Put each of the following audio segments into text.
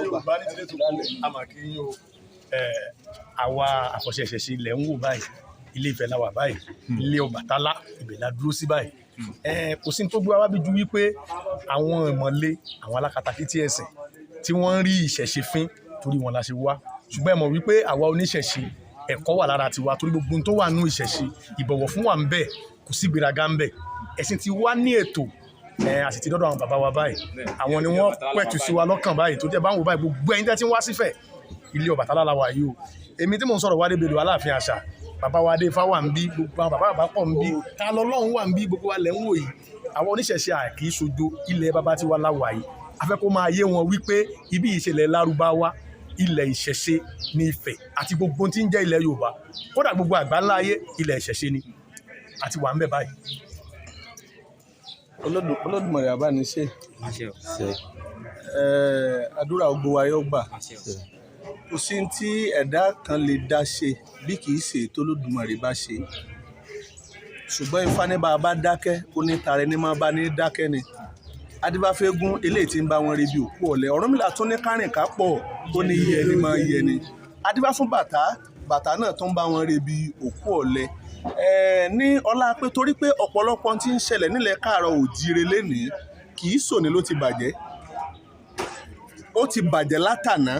Yorùbá ní tilé tó kú a máa kí yín o. Àwa àfọ̀ṣẹṣẹṣe ilẹ̀ ń wò báyìí, Ilé Ifẹ̀ la wà báyìí, ilé Ọbàtálá ibẹ̀ la dúró sí báyìí. Kò sí ní tó gbé wa wá bí ju wípé àwọn ìmọ̀le, àwọn alákatakítí ẹ̀sìn tí wọ́n ń rí ìṣẹ̀ṣe fín, torí wọn la ṣe wá. Ṣùgbọ́n ẹ mọ̀ wípé àwa oníṣẹ̀ṣe, ẹ̀kọ́ wà lára tiwa, torí gbogbo ohun tó wà nínú ìṣẹ̀ṣe, ìbọ̀wọ̀ fún wà ń bẹ, kò sí ìgbéraga ń bẹ. Ẹ̀sìn ti wá ní ètò ẹ, a sì ti dọ́dọ̀ àwọn bàbá wa báyìí. Àwọn ni wọ́n pẹ̀tù sí wa lọ́kàn báyìí tó jẹ́ báwọn báyìí. Gbogbo ẹ̀yin tẹ́ ti ń wá sífẹ̀, ilé Ọbàtálá la wà yìí o. Èmi tí mò ń sọ̀rọ̀, Wádé Bello, Aláàfin àṣà, bàbá wa Adé Ifá wà ń bí, gbogbo àwọn bàbá bàbá pọ̀ ń bí, ta lọ́lọ́run wà ń bí, gbogbo wa lẹ̀ ń wò yìí. Àwọn oníṣẹ̀ṣe à kì í ṣojo, ilẹ̀ bàbá tiwa la wà yìí. A fẹ́ kó máa yé wọn wípé ibi ìṣẹ̀lẹ̀ Lárúbáwá, ilẹ̀ ìṣẹ̀ṣe ní Ifẹ̀ àti gbogbo ohun tí ń jẹ́ ilẹ̀ Yorùbá, kódà gbogbo àgbáńlá ayé, ilẹ̀ ìṣẹ̀ṣe ni àti wà ń bẹ̀ báyìí. Olódùmarè àbániṣe, àdúrà gbogbo wa yóò gbà. Kò sí tí ẹ̀dá kan lè dá ṣe bí kì í ṣe tó Olódùmarè bá ṣe. Ṣùgbọ́n Ifá ní bá a bá dákẹ́, ó ní tara ẹni máa bá ní dákẹ́ ni. Adíbáfẹ́gún eléyìí tí ń bá wọn rebi òkú ọ̀lẹ. Ọ̀rúnmìlà tún ní kárìn ká pọ̀, ó ní yẹ ni máa yẹ ni. Adíbá fún bàtà, bàtà náà tún bá wọn rebi òkú ọ̀lẹ. Ní ọlá pé torí pé ọ̀pọ̀lọpọ̀ tí ń ṣẹlẹ̀ nílẹ̀ káàárọ̀ òjíire lénìí, kì í sòní ló ti bàjẹ́, ó ti bàjẹ́ látàná,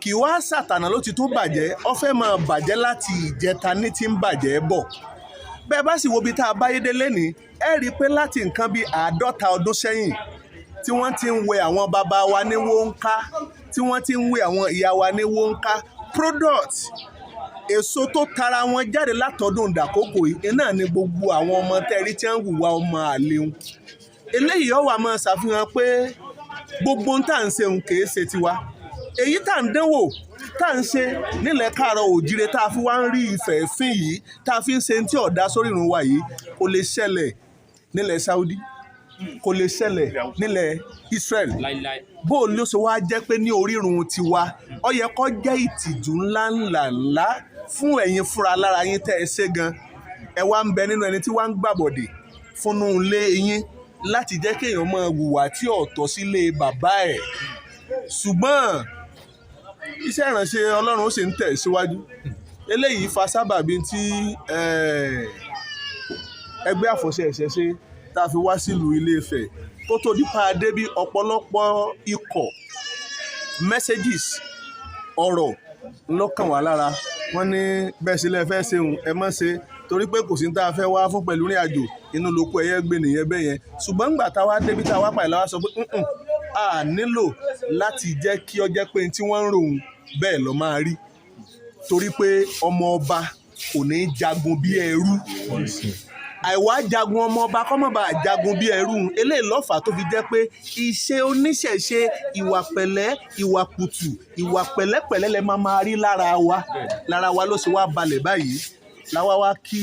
kì wá sàtànà ló ti tún bàjẹ́, ó fẹ́ máa bàjẹ́ láti ìjẹta ní ti ń bàjẹ́ bọ̀. Bẹ́ẹ̀ bá sì wo ibi tá a báyé dé lénìí, ẹ rí i pé láti nǹkan bíi 50 ọdún sẹ́yìn tí wọ́n ti ń wẹ àwọn bàbá wa ní wọ́nká, tí wọ́n ti ń wẹ àwọn ìyá wa ní wọ́nká, product èso tó tara wọn jáde látọdún dàkókò yìí iná ni gbogbo àwọn ọmọ tẹ́rí tí wọ́n ń hùwà ọmọ àlehun. Eléyìí ó wá máa ṣàfihàn pé gbogbo ohun tá à ń ṣe òun kìí ṣe tiwa. Èyí tá à ń dánwò, tá à ń ṣe nílẹ̀ káàárọ̀ òjíire, tá a fi wá ń rí ìfẹ́ fín yìí, tá a fi ń ṣe tí ọ̀dà sórí irun wa yìí, kò lè ṣẹlẹ̀ nílẹ̀ Saudi, kò lè ṣẹlẹ̀ nílẹ̀ Israel. Bó ló ṣe wá jẹ́ pé ní orírun tiwa, ó yẹ kó jẹ́ ìtìjú ńlá ńlá ńlá fún ẹ̀yin fúnra lára yín tẹ́ ẹ ṣe gan. Ẹ wá ń bẹ nínú ẹni tí wá ń gbàbọ̀dè fúnnú ilé yín láti jẹ́ kéèyàn máa hùwà tí ọ̀tọ̀ sílé bàbá ẹ̀. Ṣùgbọ́n iṣẹ́ ìránṣẹ́ Ọlọ́run ó sì ń tẹ̀ síwájú. Eléyìí fa sábàbí tí ẹgbẹ́ àfọ̀ṣẹ ìṣẹ̀ṣe tá a fi wá sílùú Ilé Ifẹ̀. Kó tó di pa dé bí, ọ̀pọ̀lọpọ̀ ikọ̀ messages ọ̀rọ̀ ló kàn wá lára. Wọ́n ní bẹ́ẹ̀ sílẹ̀ fẹ́ ṣeun, ẹ má ṣe, torí pé kò sí ní tá a fẹ́ wá fún pẹ̀lú ìrìn àjò inú lóko ẹyẹ gbé nìyẹn bẹ́ẹ̀ yẹn. Ṣùgbọ́n ńgbà tá a wá débi tá a wá pàdé, la wá sọ pé a nílò láti jẹ́ kí ọ jẹ́ pé tí wọ́n ń ròhun bẹ́ẹ̀ lọ máa rí, torí pé ọmọ ọba kò ní jagun bí ẹrú. Àìwá jagun ọmọ ọba kọ́ mọ́ bá jagun bí ẹrú. Eléyìí lọ́fà tó fi jẹ́ pé iṣẹ́ oníṣẹ̀ṣe, ìwà pẹ̀lẹ́, ìwà kùtù, ìwà pẹ̀lẹ́pẹ̀lẹ́ lẹ máa máa rí lára wa. Lára wa ló ṣe wá balẹ̀ báyìí láwa wá kí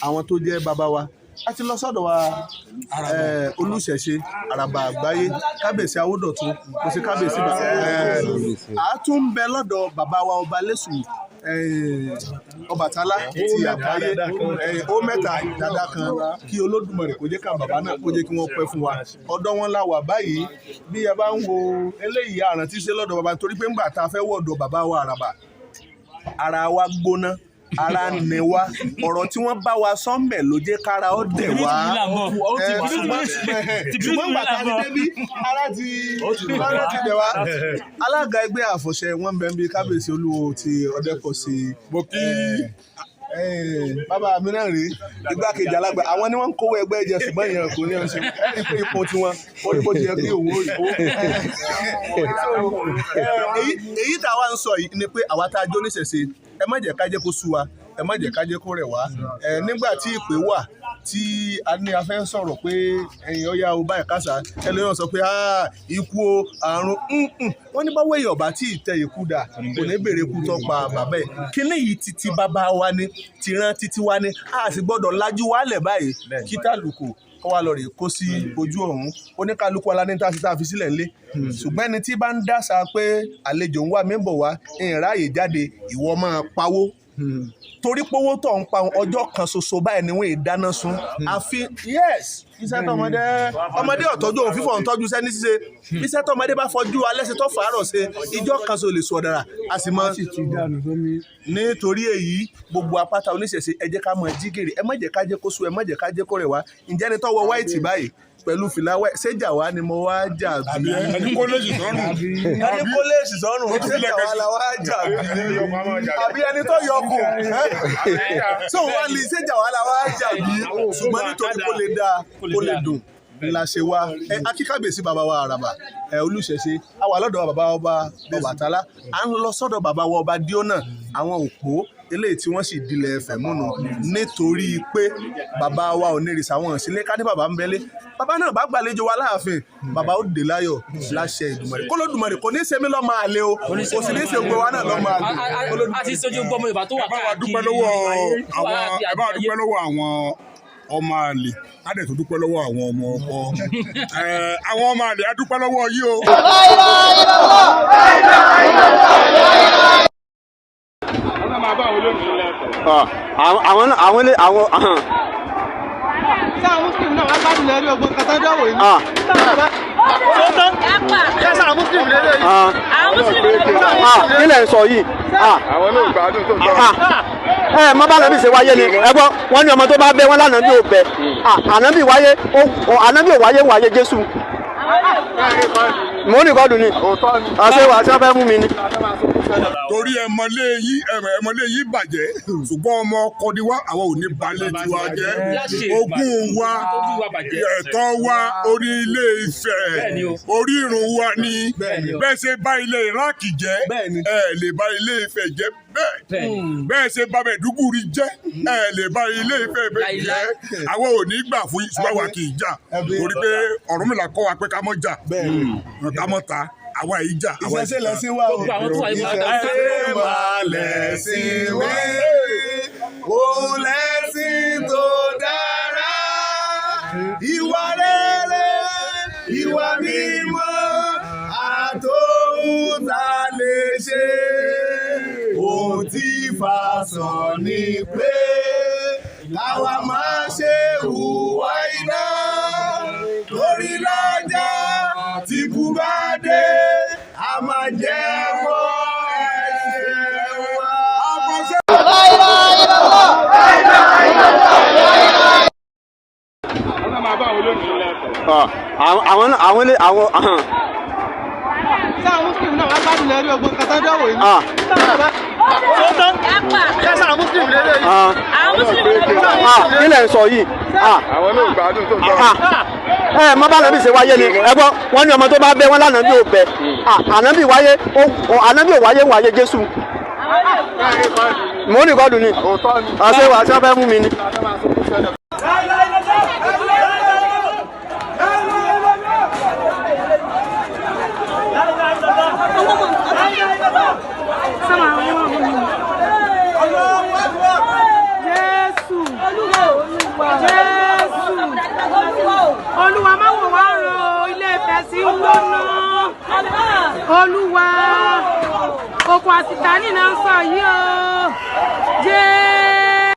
àwọn tó jẹ́ bàbá wa. A ti lọ sọ́dọ̀ wa olùṣẹ̀ṣe àràbà àgbáyé, kábíyèsí Awódọ̀tun, kò sí kábíyèsí, a tún ń bẹ lọ́dọ̀ bàbá wa ọba Lẹ́sù Ọbàtálá ti àgbáyé, ó mẹ́ta dada kan. Kí Olódùmarè kó jẹ́ ká bàbá náà kó jẹ́ kí wọ́n pẹ́ fún wa. Ọ̀dọ̀ wọn la wà báyìí. Bí ẹ bá ń wo eléyìí, àrántí ṣe lọ́dọ̀ bàbá, torí pé ńgbà tá a fẹ́ wọ̀dọ̀ bàbá wa àràbà, ara wa gbóná, ara ní wa. Ọ̀rọ̀ tí wọ́n bá wa sọ́ńbẹ̀ ló jẹ́ kára ó dẹ̀ wá. Ṣùgbọ́n gbà tá a ti débí, ara ti dẹ̀ wá. Alága ẹgbẹ́ àfọ̀ṣẹ wọn bẹ̀ ń bí, kábíyèsí olúwo ti Ọdẹ́kọ̀sí. Mo kí Bàbá mi náà rèé, igbákejì alága. Àwọn ni wọ́n ń kówó ẹgbẹ́ jẹ, ṣùgbọ́n ìyẹn kò ní ọ̀sẹ̀ ẹ̀rí pé ipò tiwọn ó ní bó ti yẹ kí òun ó rí. Èyí tá a wá ń sọ yìí ni pé àwa tá a jó níṣẹ̀ṣe, ẹ má jẹ́ ká jẹ́ kó sú wa, ẹ má jẹ́ ká jẹ́ kó rẹ̀ wá. Nígbà tí ìpè wà tí a ní a fẹ́ sọ̀rọ̀ pé ẹ̀yin ọ̀yá o báyìí kásá, ẹlòmíràn sọ pé ikú o, àrùn. Wọ́n ní báwo èèyàn bá tí ì tẹ ikú dà, kò ní bèrè ikú tó pa bàbá ẹ̀. Kíní yìí títí bàbá wa ni, tìran títí wa ni, a sì gbọ́dọ̀ lajú wálẹ̀ báyìí kí tàlùkù kó wá lọ rè kó sí ojú ọ̀hún. Oníkálukú aládé tá a ti tá a fi sílẹ̀ ńlé. Ṣùgbọ́n ẹni tí bá ń dàsà pé àlejò ń wá mí bọ̀ wá, ìráàyè jáde, ìwọ máa pawó. Torí pé owó tó ń pa ọjọ́ kan ṣoṣo báyìí ni wọ́n dáná sun. Àfi yes, iṣẹ́ tọmọdé ọmọdé ọ̀tọ́jú òun fífọ̀ ń tọ́jú iṣẹ́ ní ṣíṣe. Iṣẹ́ tọmọdé bá fọjú alẹ́ ṣe tó fàárọ̀ ṣe, ìjọ kan ṣo lè sọ ọ̀dàrà a sì mọ. Nítorí èyí, gbogbo apáta oníṣẹ̀ṣe, ẹ jẹ́ ká mọ jígèrè. Ẹ má jẹ́ ká jẹ́ kó sú, ẹ má jẹ́ ká jẹ́ kó rẹ̀ wá. Ǹjẹ́ ni tọ́wọ́ white báyìí pẹ̀lú fìlà wẹ̀, ṣéjà wá ni mo wá jà bí? Ẹni kó léèsì sọ́rùn. Ẹni kó léèsì sọ́rùn, ṣéjà wá la wá jà bí? Àbí ẹni tó yọkùn tó wá ní, ṣéjà wá la wá jà bí? Ṣùgbọ́n nítorí kó lè dáa, kó lè dùn la ṣe wá. Ẹ akíkàbèsí bàbá wa Àràbà ẹ olùṣẹ̀ṣe. A wà lọ́dọ̀ bàbá ọba Ọbàtálá, à ń lọ sọ́dọ̀ bàbá wa ọba Díọ́nà, àwọn òpó eléyìí tí wọ́n sì dilẹ̀ ẹ̀fẹ̀ múnu, nítorí pé bàbá wa ò ní ìrìsà wọn sílé. Ká ní bàbá ń bẹ́lé, bàbá náà bá gbàlejò wa láàfin, bàbá ó dé láyọ̀ láṣẹ Ìdùmarè. Kó lódùmarè kò ní í ṣe mí lọ́mọ àlè o, kò sì ní í ṣe gbogbo wa náà lọ́mọ àlè. A ti sojú gbọmọ Yorùbá tó wà Ẹ bá wa káàkiri dúpẹ́ lọ́wọ́ tó wà àwọn káàkiri ẹ bá wa àgbáyé. dúpẹ́ lọ́wọ́ àwọn ọmọ àlè, á dẹ̀ tó dúpẹ́ lọ́wọ́ àwọn ọmọ ọkọ. Àwọn ọmọ àlè, á dúpẹ́ lọ́wọ́ yìí o. Àwọn àwọn ilé àwọn. Sáà Muslim náà wá gbádùn lórí ogun kan tó dánwò yìí. Sáà Muslim lélẹ̀ yìí. Kí lẹ̀ ń sọ yìí? Àwọn náà gbádùn tó tọ́. Ẹ mọ bá nàbí ṣe wáyé ni. Ẹ gbọ́, wọ́n ní ọmọ tó bá bẹ́ wọ́n lánàá bí ò bẹ́. Ànábì wáyé, ànábì ò wáyé wáyé Jésù. Mò ń record ni. Òótọ́ ni. Àṣẹ wà tí wọ́n fẹ́ mú mi ni. Torí ẹmọlé yín, ẹmọlé yín bàjẹ́, ṣùgbọ́n ọmọ ọkọ ni wá, àwọn ò ní balẹ̀ tiwa jẹ́. Ogún wa, ẹ̀tọ́ wa, orí Ilé Ifẹ̀, orírun wa ni. Bẹ́ẹ̀ ṣe bá ilẹ̀ Iraq jẹ́, ẹ lè bá Ilé Ifẹ̀ jẹ́ bẹ́ẹ̀. Bẹ́ẹ̀ ṣe bá Mẹ̀dúgùrí jẹ́, ẹ lè bá Ilé Ifẹ̀ jẹ́. Àwọn ò ní gbà fún yín, ṣùgbọ́n wa kì í jà, torí pé Ọ̀rúnmìlà kọ́ wa pé ká mọ́ jà, ká mọ́ ta. Àwa yìí jà, àwa Ìṣẹ̀ṣe yìí jà. lẹ̀sìn wa o. Gbogbo àwọn tó wà ní Ìṣẹ̀ṣe máa lẹ̀sìn mi, òun lẹ̀sìn tó dára, ìwà rere, ìwà mímọ́, àtòhun tá a lè ṣe. Ohun tí Ifá sọ ni pé káwa máa ṣe hùwà iná, torí lọ́jọ́ tí kú bá dé, a máa jẹ́ mọ́ ẹ̀ṣẹ̀ wa. Àwọn àwọn ilé àwọn. Sáà Muslim náà wá gbádùn lórí ogun kan tó dánwò yìí. Sáà Muslim lélẹ̀ yìí. Kí lẹ̀ ń sọ yìí? Àwọn náà gbádùn tó tọ́. Ẹ mọ bá nàbí ṣe wáyé ni. Ẹ gbọ́, wọ́n ní ọmọ tó bá bẹ́ wọ́n lánàá bí ò bẹ́. Ànábì wáyé, ànábì ò wáyé wáyé Jésù. Mò ń record ni. Òótọ́ ni. Àṣẹ wà tí wọ́n fẹ́ mú mi ni. Jésù, Jésù, Olúwa, má wò wá ràn o. Ilé Ifẹ̀ sí ń gbóná. Olúwa, okùn àsìtánì náà ń sọ yìí o, Jésù.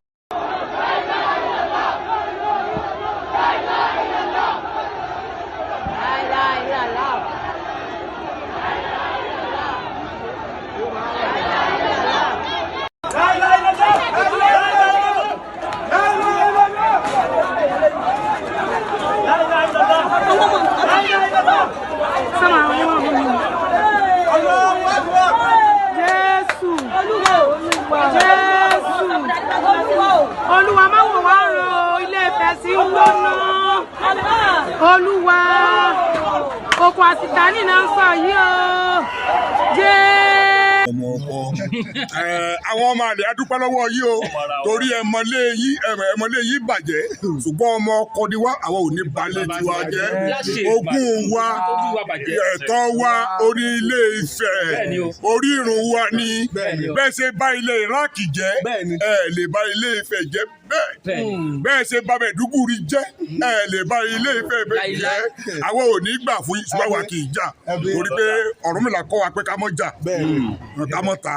Jésù, Jésù, Olúwa, má wò wá ràn o. Ilé Ifẹ̀ sí ń gbóná. Olúwa, okùn àsìtánì náà ń sọ yìí o, Jésù. Ọmọ ọkọ, àwọn ọmọ àlè, á dúpẹ́ lọ́wọ́ yìí o, torí ẹmọlé yín, ẹmọlé yín bàjẹ́, ṣùgbọ́n ọmọ ọkọ ni wá, àwọn ò ní balẹ̀ tiwa jẹ́. Ogún wa, ẹ̀tọ́ wa, orí Ilé Ifẹ̀, orírun wa ni. Bẹ́ẹ̀ ṣe bá ilẹ̀ Iraq jẹ́, ẹ lè bá Ilé Ifẹ̀ jẹ́ bẹ́ẹ̀. Bẹ́ẹ̀ ṣe bá Mẹ̀dúgùrí jẹ́, ẹ lè bá Ilé Ifẹ̀ jẹ́. Àwọn ò ní gbà fún yín, ṣùgbọ́n wa kì í jà, torí pé Ọ̀rúnmìlà kọ́ wa pé ká mọ́ jà, ká mọ́ ta.